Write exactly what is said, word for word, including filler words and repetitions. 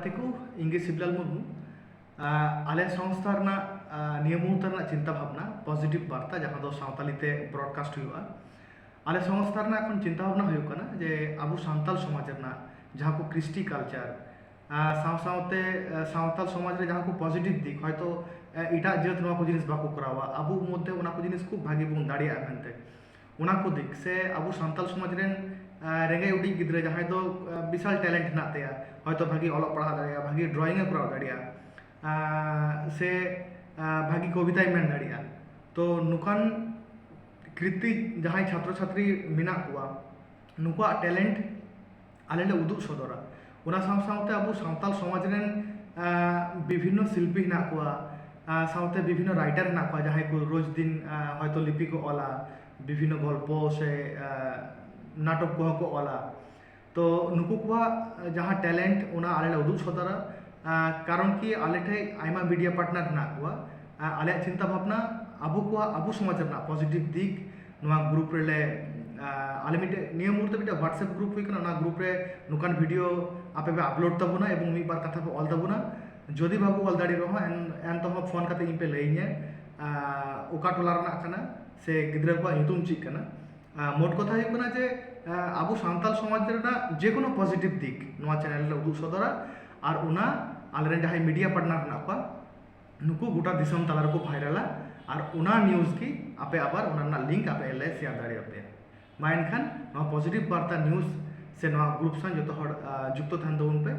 ᱛᱮᱠᱚ, ᱤᱧ ᱜᱮ ᱥᱤᱵᱞᱟᱞ ᱢᱩᱨᱢᱩ᱾ ᱟᱞᱮ ᱥᱚᱝᱥᱛᱷᱟ ᱨᱮᱱᱟᱜ ᱱᱤᱭᱟᱹ ᱢᱩᱦᱩᱨᱛᱚ ᱨᱮᱱᱟᱜ ᱪᱤᱱᱛᱟᱹ ᱵᱷᱟᱵᱽᱱᱟ, ᱯᱚᱡᱤᱴᱤᱵᱷ ᱵᱟᱨᱛᱟ, ᱡᱟᱦᱟᱸ ᱫᱚ ᱥᱟᱶᱛᱟᱞᱤ ᱛᱮ ᱵᱨᱚᱰᱠᱟᱥᱴ ᱦᱩᱭᱩᱜᱼᱟ, ᱟᱞᱮ ᱥᱚᱝᱥᱛᱷᱟ ᱨᱮᱱᱟᱜ ᱮᱠᱷᱚᱱ ᱪᱤᱱᱛᱟᱹ ᱵᱷᱟᱵᱽᱱᱟ ᱦᱩᱭᱩᱜ ᱠᱟᱱᱟ ᱡᱮ ᱟᱵᱚ ᱥᱟᱱᱛᱟᱞ ᱥᱚᱢᱟᱡᱽ ᱨᱮᱱᱟᱜ ᱡᱟᱦᱟᱸ ᱠᱚ ᱠᱨᱤᱥᱴᱤ ᱠᱟᱞᱪᱟᱨ, ᱥᱟᱶ ᱥᱟᱶᱛᱮ ᱥᱟᱶᱛᱟᱞ ᱥᱚᱢᱟᱡᱽ ᱨᱮ ᱡᱟᱦᱟᱸ ᱠᱚ ᱯᱚᱡᱤᱴᱤᱵᱷ ᱫᱤᱠ, ᱦᱚᱭᱛᱳ ᱮᱴᱟᱜ ᱡᱟᱹᱛ ᱱᱚᱣᱟ ᱠᱚ ᱡᱤᱱᱤᱥ ᱵᱟᱠᱚ ᱠᱚᱨᱟᱣᱟ, ᱟᱵᱚ ᱢᱚᱫᱽᱫᱷᱮ ᱚᱱᱟ ᱠᱚ ᱡᱤᱱᱤᱥ ᱠᱷᱩᱵ ᱵᱷᱟᱜᱮ ᱵᱚᱱ ᱫᱟᱲᱮᱭᱟᱜᱼᱟ ᱢᱮᱱᱛᱮ, ᱚᱱᱟ ᱠᱚ ᱫᱤᱠ ᱥᱮ ᱟᱵᱚ ᱥᱟᱱᱛᱟᱞ ᱥᱚᱢᱟᱡᱽ ᱨᱮᱱ ᱨᱮᱸᱜᱮᱡ ᱩᱰᱤᱡ ᱜᱤᱫᱽᱨᱟᱹ ᱡᱟᱦᱟᱸᱭ ᱫᱚ ᱵᱤᱥᱟᱞ ᱴᱮᱞᱮᱱᱴ ᱦᱮᱱᱟᱜ ᱛᱟᱭᱟ, ᱦᱚᱭᱛᱳ ᱵᱷᱟᱜᱮ ᱚᱞᱚᱜ ᱯᱟᱲᱦᱟᱣ ᱫᱟᱲᱮᱭᱟᱜᱼᱟ, ᱵᱷᱟᱜᱮ ᱰᱨᱚᱭᱤᱝ ᱮ ᱠᱚᱨᱟᱣ ᱫᱟᱲᱮᱭᱟᱜᱼᱟ, ᱥᱮ ᱵᱷᱟᱜᱮ ᱠᱚᱵᱤᱛᱟᱭ ᱢᱮᱱ ᱫᱟᱲᱮᱭᱟᱜᱼᱟ᱾ ᱛᱚ ᱱᱚᱝᱠᱟᱱ ᱠᱨᱤᱛᱤ ᱡᱟᱦᱟᱸᱭ ᱪᱷᱟᱛᱨᱚ ᱪᱷᱟᱛᱨᱤ ᱢᱮᱱᱟᱜ ᱠᱚᱣᱟ, ᱱᱩᱠᱩᱣᱟᱜ ᱴᱮᱞᱮᱱᱴ ᱟᱞᱮ ᱞᱮ ᱩᱫᱩᱜ ᱥᱚᱫᱚᱨᱟ᱾ ᱚᱱᱟ ᱥᱟᱶ ᱥᱟᱶᱛᱮ ᱟᱵᱚ ᱥᱟᱱᱛᱟᱞ ᱥᱚᱢᱟᱡᱽ ᱨᱮᱱ ᱵᱤᱵᱷᱤᱱᱱᱚ ᱥᱤᱞᱯᱤ ᱦᱮᱱᱟᱜ ᱠᱚᱣᱟ, ᱥᱟᱶᱛᱮ ᱵᱤᱵᱷᱤᱱᱱᱚ ᱨᱟᱭᱴᱟᱨ ᱦᱮᱱᱟᱜ ᱠᱚᱣᱟ, ᱡᱟᱦᱟᱸᱭ ᱠᱚ ᱨᱳᱡᱽ ᱫᱤᱱ ᱦᱚᱭᱛᱳ ᱞᱤᱯᱤ ᱠᱚ ᱚᱞᱟ, ᱵᱤᱵᱷᱤᱱᱱᱚ ᱜᱚᱞᱯᱚ ᱥᱮ ᱱᱟᱴᱚᱠ ᱠᱚᱦᱚᱸ ᱠᱚ ᱚᱞᱟ᱾ ᱛᱚ ᱱᱩᱠᱩ ᱠᱚᱣᱟᱜ ᱡᱟᱦᱟᱸ ᱴᱮᱞᱮᱱᱴ, ᱚᱱᱟ ᱟᱞᱮ ᱞᱮ ᱩᱫᱩᱜ ᱥᱚᱫᱚᱨᱟ᱾ ᱠᱟᱨᱚᱱ ᱠᱤ ᱟᱞᱮ ᱴᱷᱮᱱ ᱟᱭᱢᱟ ᱢᱤᱰᱤᱭᱟ ᱯᱟᱨᱴᱱᱟᱨ ᱦᱮᱱᱟᱜ ᱠᱚᱣᱟ᱾ ᱟᱞᱮᱭᱟᱜ ᱪᱤᱱᱛᱟᱹ ᱵᱷᱟᱵᱽᱱᱟ ᱟᱵᱚ ᱠᱚᱣᱟᱜ, ᱟᱵᱚ ᱥᱚᱢᱟᱡᱽ ᱨᱮᱱᱟᱜ ᱯᱚᱡᱤᱴᱤᱵᱷ ᱫᱤᱠ ᱱᱚᱣᱟ ᱜᱨᱩᱯ ᱨᱮᱞᱮ, ᱟᱞᱮ ᱢᱤᱫᱴᱮᱡ ᱱᱤᱭᱟᱹ ᱢᱩᱦᱩᱨᱛᱮ ᱢᱤᱫᱴᱮᱡ WhatsApp ᱜᱨᱩᱯ ᱦᱩᱭ ᱠᱟᱱᱟ, ᱚᱱᱟ ᱜᱨᱩᱯ ᱨᱮ ᱱᱚᱝᱠᱟᱱ ᱵᱷᱤᱰᱤᱭᱳ ᱟᱯᱮ ᱯᱮ ᱟᱯᱞᱳᱰ ᱛᱟᱵᱚᱱᱟ ᱮᱵᱚᱝ ᱢᱤᱫ ᱵᱟᱨ ᱠᱟᱛᱷᱟ ᱯᱮ ᱚᱞ ᱛᱟᱵᱚᱱᱟ᱾ ᱡᱩᱫᱤ ᱵᱟᱵᱚ ᱚᱞ ᱫᱟᱲᱮ ᱨᱮᱦᱚᱸ ᱮᱱ, ᱮᱱ ᱛᱮᱦᱚᱸ ᱯᱷᱳᱱ ᱠᱟᱛᱮ ᱤᱧ ᱯᱮ ᱞᱟᱹᱭᱟᱹᱧᱟ, ᱚᱠᱟ ᱴᱚᱞᱟ ᱨᱮᱱᱟᱜ ᱠᱟᱱᱟ ᱥᱮ ᱜᱤᱫᱽᱨᱟᱹ ᱠᱚᱣᱟᱜ ᱧᱩᱛᱩᱢ ᱪᱮᱫ ᱠᱟᱱᱟ᱾ ᱢᱳᱴ ᱠᱟᱛᱷᱟ ᱦᱩᱭᱩᱜ ᱠᱟᱱᱟ ᱡᱮ ᱟᱵᱚ ᱥᱟᱱᱛᱟᱞ ᱥᱚᱢᱟᱡᱽ ᱨᱮᱱᱟᱜ ᱡᱮᱠᱳᱱᱳ ᱯᱚᱡᱤᱴᱤᱵᱷ ᱫᱤᱠ ᱱᱚᱣᱟ ᱪᱮᱱᱮᱞ ᱨᱮ ᱩᱫᱩᱜ ᱥᱚᱫᱚᱨᱟ, ᱟᱨ ᱚᱱᱟ ᱟᱞᱮᱨᱮᱱ ᱡᱟᱦᱟᱸᱭ ᱢᱤᱰᱤᱭᱟ ᱯᱟᱨᱴᱱᱟᱨ ᱦᱮᱱᱟᱜ ᱠᱚᱣᱟ, ᱱᱩᱠᱩ ᱜᱚᱴᱟ ᱫᱤᱥᱚᱢ ᱛᱟᱞᱟ ᱨᱮᱠᱚ ᱵᱷᱟᱭᱨᱟᱞᱟ, ᱟᱨ ᱚᱱᱟ ᱱᱤᱭᱩᱡᱽ ᱜᱮ ᱟᱯᱮ ᱟᱵᱟᱨ ᱚᱱᱟ ᱨᱮᱱᱟᱜ ᱞᱤᱝᱠ ᱟᱯᱮ ᱞᱮ ᱥᱮᱭᱟᱨ ᱫᱟᱲᱮᱭᱟᱯᱮᱭᱟ᱾ ᱢᱟ ᱮᱱᱠᱷᱟᱱ ᱱᱚᱣᱟ ᱯᱚᱡᱤᱴᱤᱵᱷ ᱵᱟᱨᱛᱟ ᱱᱤᱭᱩᱡᱽ ᱥᱮ ᱱᱚᱣᱟ ᱜᱨᱩᱯ ᱥᱟᱶ ᱡᱚᱛᱚ ᱦᱚᱲ ᱡᱩᱠᱛᱚ ᱛᱟᱦᱮᱱ ᱛᱟᱵᱚᱱ ᱯᱮ᱾